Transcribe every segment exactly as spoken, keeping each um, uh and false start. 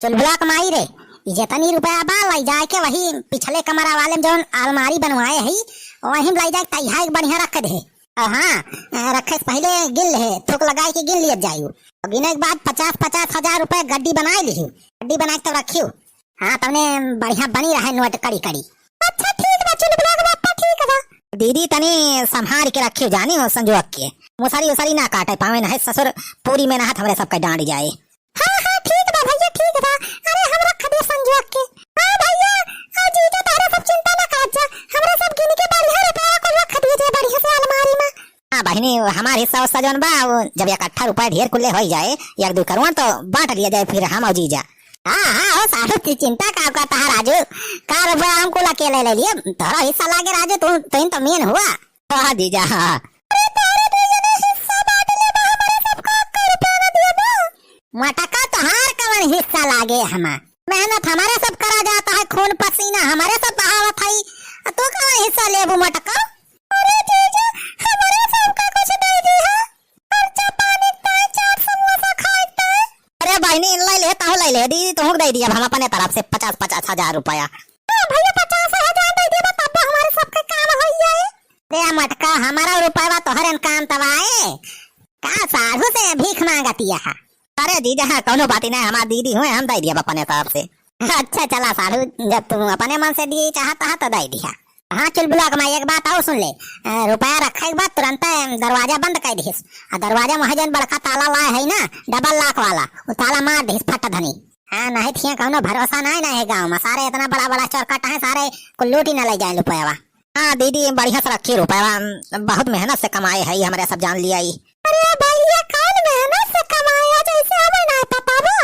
चुलबुला क माई रे, ई जेतनी रुपया बा, लइ जाए के वही पिछले कमरा वाले में जौन अलमारी बनवाए हई, वहीं में लइ जाए के तइहा एक बढ़िया रख दे। और हाँ, अ, रखे से पहिले गिन ले, थुक लगाए के गिन लियत जाइउ। और गिने के बाद पचास पचास हजार रुपया गड्डी बनाए लिहू, गड्डी बनाए के तब रखिउ। हाँ, तउने बढ़िया बनी रहे नोट कड़ी कड़ी। अच्छा ठीक बा, चुलबुला क बापा ठीक बा। दीदी तनी संभार के रखिउ जानी हो संजोग के, मुसरी उसरी ना काटे पावे, नहीं ससुर पूरी में ना हाथ हमरे सबके डांड जाए। हाँ, हाँ, ठीक बा भइया, ठीक बा। अरे, हम रख दे संजोग के। हाँ भइया, आ जीजा, तहरे सब चिंता ना करत जा। हमरा सब गिन के बढ़िया रुपया कुल रख दिए जे बढ़िया से अलमारी में। हाँ बहिनी, हमार हिस्सा उस्सा जौन बा, वो जब इकट्ठा रुपया ढेर कुल्ले होई जाए, एक दो करोड़ तो बांट लिया जाए फिर हम और जीजा। हाँ, हाँ, हो साढ़ू, तू चिंता का, का तहा राजू, का रुपया हम कुल अकेले ले लिए, तोहरा हिस्सा लागे राजू, तू, तू तो मेन हुआ। हाँ जीजा, हाँ। अरे तोहरे दुई जने हिस्सा बांट ले बा, हमरे सबका एको रुपया ना दिए बा। मटका तोहार कवन हिस्सा लागे हमा? मेहनत हमरे सब करा जाता है, खून पसीना हमरे सब बहावत हई, आ तू कवन हिस्सा लेबू मटका? अरे जीजा, हमरे सबका कुछ दे दी है, खर्चा पानी ताई, चार समोसा खाए ताई। अरे बहिनी, लइ ले, तहूँ लइ ले, दीदी, तहूँ दे दिया हम अपने तरफ से पचास पचास हजार रुपया। हाँ भइया, पचास हजार दे दिया, तब हमरे सबके काम हो जाए। रे मटका, हमारा रुपया तोहरे न काम तवाए। का साढ़ू से भीख मांगतिया है? अरे जीजा, हाँ, कौनो बात ही नहीं, हमार दीदी हुए, हम दे दिया अपने तरफ से। अच्छा चला साढ़ू, जब तू अपने मन से दिए चाहता है तो दे दिया। हाँ चुलबुला क माई, एक बात और सुन ले, अ, रुपया रखे के बाद तुरंत दरवाजा बंद कर दिहिस, आ दरवाजा में है जौन बड़का ताला लाए है ना, डबल लॉक वाला, वो ताला मार दिहिस फट धनी। हाँ, नहीं थिया कौनो भरोसा नहीं ना है गाँव में, सारे इतना बड़ा बड़ा चोरकट है, सारे कुल लूटी न ले जाए रुपया। हाँ दीदी, बढ़िया से रखी रुपया, बहुत मेहनत से कमाए है, हमरे सब जान लिया ई। अरे भइया, कौन मेहनत से कमाए, जैसे हमें ना पता बा,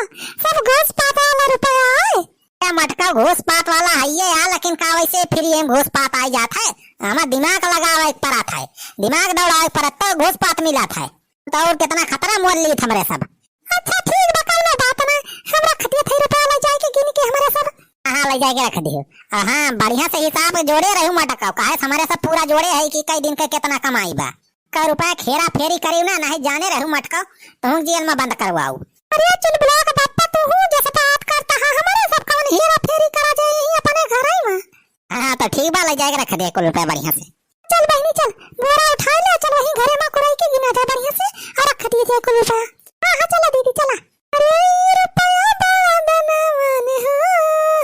सब घूस पात वाला रुपया है। क्या मटका घूस पात वाला है ये यार, लेकिन का वैसे फ्री में घूस पात आ जात है? हमार दिमाग लगावे के परत है, दिमाग दौड़ावे के परत तो घूस पात मिलत है। तो और कितना खतरा मोल लीत हमरे सब। अच्छा ठीक बा, कौनो बात ना, हम रख दिए थे रुपया, ले जाए के गिन के हमरे सब। हाँ, ले जाए के रख दियो। आ हाँ, बढ़िया से हिसाब जोड़े रहू मटका, काहे से हमरे सब पूरा जोड़े है कि कई दिन के कितना कमाई बा। का रुपया हेरा फेरी करिउ ना, नहीं जाने रहू मटका, तुहूँ जेल में बंद करवाऊ। अरे चुलबुला क बापा, तू हूँ जैसे बात करता है, हमरे सब कौन हेरा फेरी करा जाए यहीं अपने घर ही में। हाँ, तो ठीक बा, ले जाए के रख दे कुल रुपया बढ़िया से। चल बहिनी चल, बोरा उठाए ले, चल वहीं घरे में कुड़ाई के गिना जाए बढ़िया से, और रख दिए जाए कुल रुपया। हाँ, हाँ, चला दीदी, चला। अरे रुपया बा धनवान हो,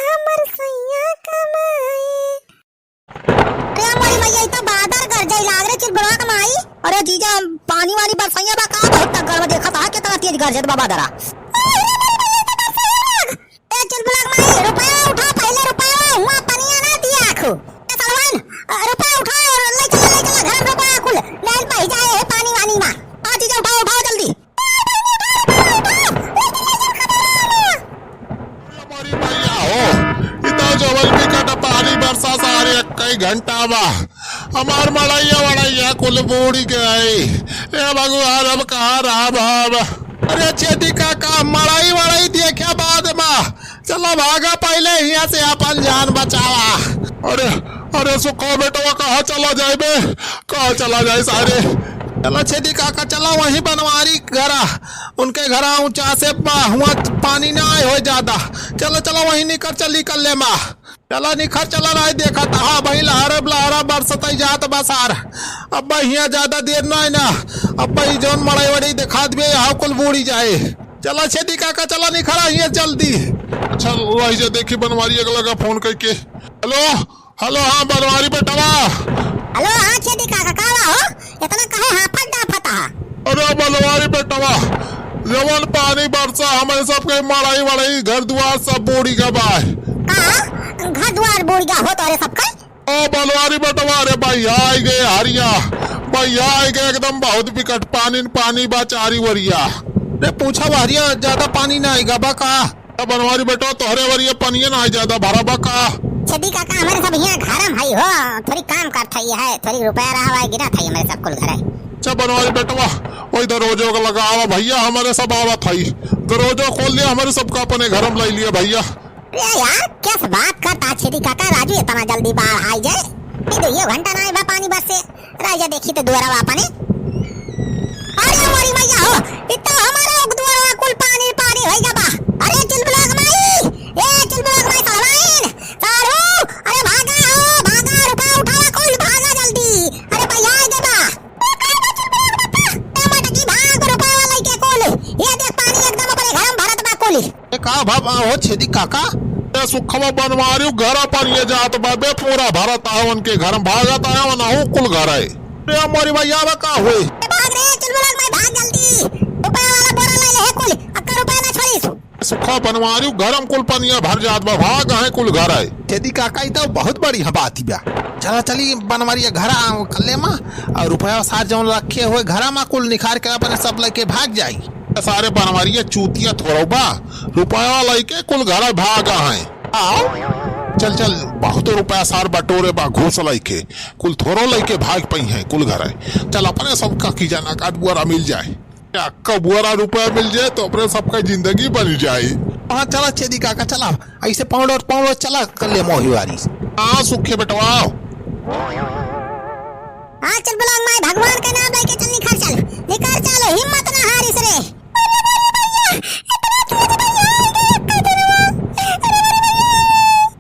हमर सैया कमाए। अरे मोरी मैया, ई तो बादर गरजै लाग रे, चुलबुला क माई। अरे जीजा, पानी वानी बरसैया बा का? बहुत तगड़ में देखत हा, कितना तेज गरजत बा बादरा। अरे मोरी मैया, ई तो बरसैया लाग। ए चुलबुला क माई, रुपया उठा, पहिले रुपया, हुआ पनिया ना दिया आखू। ए सलमान, अ, रुपया उठा और ले चला, ले चला घर रुपया कुल, नहीं बह जाए है पानी वानी मा। आ जीजा, उठाओ, उठाओ जल्दी। अरे मोरी मैया हो, ई तो जवन बिकट पानी बरसा सारे कई घंटा बा। हमार मड़ैया वड़ैया कुल बूड़ी गए। ए भगवान, अब कहाँ रहब हम? अरे छेदी काका, मड़ई वड़ई देख्या बाद मा, चला भागा पहिले हियाँ से अपन जान बचावा। अरे, अरे सुखो बेटवा, कहाँ चला जाए बे? कहाँ चला जाए सारे? चला छेदी काका, चला वहीं बनवारी घरा, उनके घरा ऊँचा से बा, हुआँ पानी ना आए होए ज्यादा। चला, चला वहीं निकर चली कर ले मा। चला निखर चला, नाहीं देखा तहा, अबहीं लहरा लहरा बरसतई जात बा सार। अब्बा हियाँ ज्यादा देर नाहीं ना, अब्बा ई जौन मड़ई वड़ई देखात बे, यहाँ कुल बूड़ी जाए। चला छेदी काका, चला निखरा हियाँ जल्दी। अच्छा, वही जे देखी बनवारी अगला का फोन करके। हेलो, हेलो, हाँ बनवारी बेटवा। हेलो, हाँ छेदी काका, का बा हो? इतना काहे हाफत डाफत हा? अरे बनवारी बेटवा, जवन पानी बरसा, हमरे सबके मड़ई वड़ई, घर दुआर सब बूड़ी गा बा। का? घर दुआर बूड़ी गा हो तोरे सबके? ओ बनवारी बेटवा, अरे भैया आई गए हरिया, भैया आई गए, एकदम बहुत बिकट पानी न पानी बा चारी वरिया। रे पूछा बा हरिया, ज्यादा पानी ना आई गा बा का? ए बनवारी बेटवा, तोहरे वरिया पनिया ना ज्यादा भरा बा का? छेदी काका, हमरे सब हियाँ घरम हई हो, थोड़ी काम करत हई है, थोड़ी रुपया रहा हुआ गिरा था हमरे सब कुल घरे। अच्छा बनवारी बेटवा, वही दरवाजो का लगावा भैया, हमरे सब आवत हई, दरवाजो खोल लिया, हमरे सबका अपने घरम लाई लिया भैया। अरे यार, किस बात करता छेदी काका, राजू इतना जल्दी बाढ़ आई जाए, ये दो ये घंटा ना आए बा पानी बस से। राजा देखी तो दुआरा अपने। अरे मोरी मैया हो, इतना हमारा दुआरा कुल पानी पानी होई गा बा। अरे चुलबुला क माई, का भा-, हो छेदी काका? ए सुखवा बनवारी घर अपन ये जात बा बे, पूरा भरत आवन के घर में भागत आवन, अहू कुल घर है। ए मोरी भैया बा का हुई? ए भाग रे, चुलबुला के माई भाग जल्दी। रुपया वाला बोरा ले ले है कुल, अक्का रुपया ना छोड़ीस। सुखवा बनवारी घर में कुल पनिया भर जात बा, भाग है कुल घर है। छेदी काका, ई तो बहुत बड़ी ह बात बा। चला चली बनवारी घरा कल्ले मा, और रुपया सार जौन रखे हुए घरा मा कुल निखार के अपने सब लेके भाग जाई। सारे बनवारिया चूतिया थोड़ो बा, रुपया लइके कुल घरा भागा है। आओ, चल, चल, बहुत रुपया सार बटोरे बा, घूस लइके, कुल थोड़ो लइके भाग पई है कुल घरा। चल, अपने सबका की जाना काट बुआरा मिल जाए। अक्का बुआरा रुपया मिल जाए तो अपने सबका जिंदगी बन जाए। हाँ, चला छेदी काका, चला, ऐसे पाउडर, पाउडर चला कर ले मोही वारी। हाँ, सुखे बेटवा। हाँ, चल बुला माई, भगवान का नाम लेके चल, निखर चल, निखर चल, हिम्मत ना हारिस रे। अरे बाबू भैया, इतना तेज भैया आ गए, अक्का दिनवा। अरे बाबू भैया।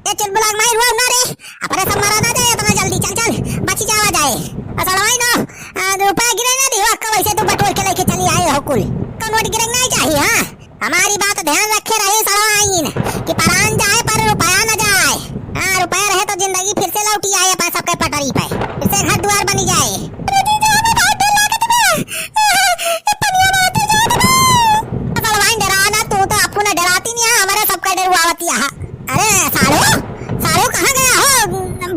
ए चुलबुला के माई, रुआ ना रे, अपने सब मरा ना जाए इतना जल्दी, चल, चल, बची जावा जाए। असलवाई ना, आ, रुपया गिरे ना दियो, अक्का वैसे तू बटोर के लेके चली आए हो कुल। कौन नोट गिरे ना चाहिए, हाँ? हमारी बात ध्यान रखे रही सड़वाइन कि परान जाए पर रुपया न जाए। हाँ, रुपया रहे तो जिंदगी फिर से लौटी आए अपन सबके पटरी पे, फिर से घर दुआर बनी जाए। अरे जीजा, हमें बहुत डर लागत बा। ए, पनिया में आते जात बा। सड़वाइन डरा ना, तू तो अपू ना डराती नहीं है, हमारे सबका डरवावती है। अरे साढ़ू, साढ़ू कहाँ गया हो?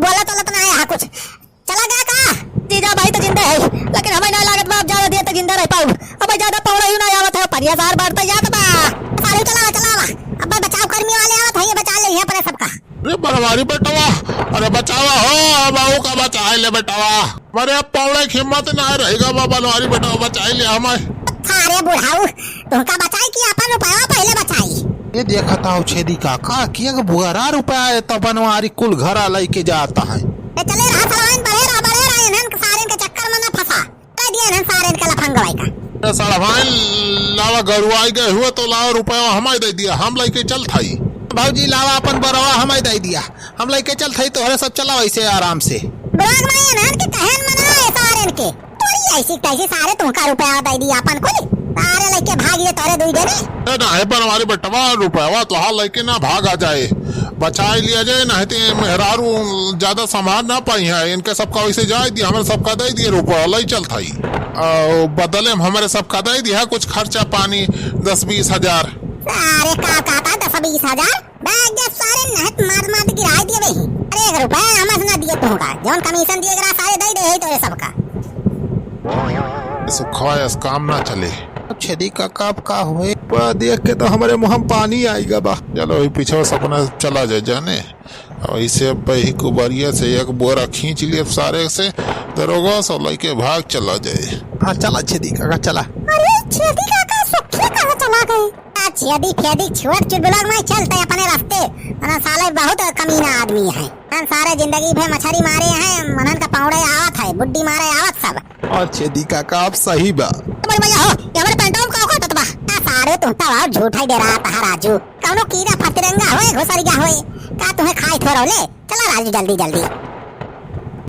बोलत वोलत ना आया है कुछ। चला गया का? जीजा भाई तो जिंदा है, लेकिन हमें ना लागत बा, अब ज्यादा देर तक जिंदा रह पाऊ। अब ज्यादा पौड़ा ही ना आवत है, परिया सार बढ़ता जात बा। साढ़ू चलावा, चलावा। अब बचाव कर्मी वाले आवत है, ये बचा ले अपने सबका। अरे बनवारी बेटवा, अरे बचावा हो, बाबू का बचाए ले बेटवा। अरे अब पौड़े की हिम्मत ना रहेगा बा, बनवारी बेटवा बचाए ले हमें। अरे बुढ़ाऊ, तुमका बचाई कि अपन रुपया पहले बचाई? ये देखत आओ छेदी काका, कि एक बुआरा रुपया है तो बनवारी कुल घरा लेके जाता है। ए, चले रहा सलवाइन, बढ़े रहा, बढ़े रहा, इन्हन के सारेन के चक्कर में ना फंसा। कह दिया इन्हन सारेन के लफंगवाई का। ए, सलवाइन लावा, गरुआई गए हुए तो लावा रुपया हमारे दे दिया, हम लेके चल थाई। भौजी लावा अपन बरवा हमारे दे दिया, हम लेके चल थाई, तोहरे सब चला वैसे आराम से। बुलाक माई इन्हन के कहन मना है सारेन के। तोरी ऐसी तैसी सारे तुमका रुपया दे दिया अपन कुल। सारे लेके भाग ये तोरे दुई जने। ए, नाही बनवारी बेटवा, रुपया तो हाल लेके ना भागा जाए, बचाए लिया जाए, नहीं तो ये मेहरारू ज्यादा संभाल ना पाई है। इनके सबका वैसे जाए दिया, हमें सबका दे दिए रुपया, ले चल थाई। और बदले में हमारे सबका दे दिया कुछ खर्चा पानी दस बीस हजार। अरे का कहता दस बीस हजार? बैग दे सारे नहत मार मार के गिराए दिए बे। अरे एक रुपया हमस ना दिए तुमका, जौन कमीशन दिए गरा सारे दे दे है तोरे सबका। सुखवा ऐस काम ना चले। अब छेदी काका अब का हुए? बा, देख के तो हमारे मुंह में पानी आएगा बा। चलो, वही पीछे से अपना चला जाए जाने। अब इसे अब ही कुबरिया से एक बोरा खींच लिए सारे से, दरोगा सब लेके भाग चला जाए। हाँ, चला छेदी काका, चला। अरे छेदी काका, सुखिया कहाँ चला गए? आ छेदी फेदी छोड़ चुलबुला के माई चलते अपने रास्ते। अरे साले बहुत कमीना आदमी है। हम सारे जिंदगी भर मछरी मारे हैं, मनन का पाउड़े आवत है, बुड्डी मारे आवत सब। और छेदी काका अब सही बा। तुम्हारे भैया हो, ये हमारे पैंटवा में का काटत बा? आ सारे तू तो और झूठा ही डरात है राजू। कौनो कीड़ा फतिरंगा होए, घुसरिया होए, का तुम्हें खाए थोड़ा ले? चला राजू जल्दी जल्दी।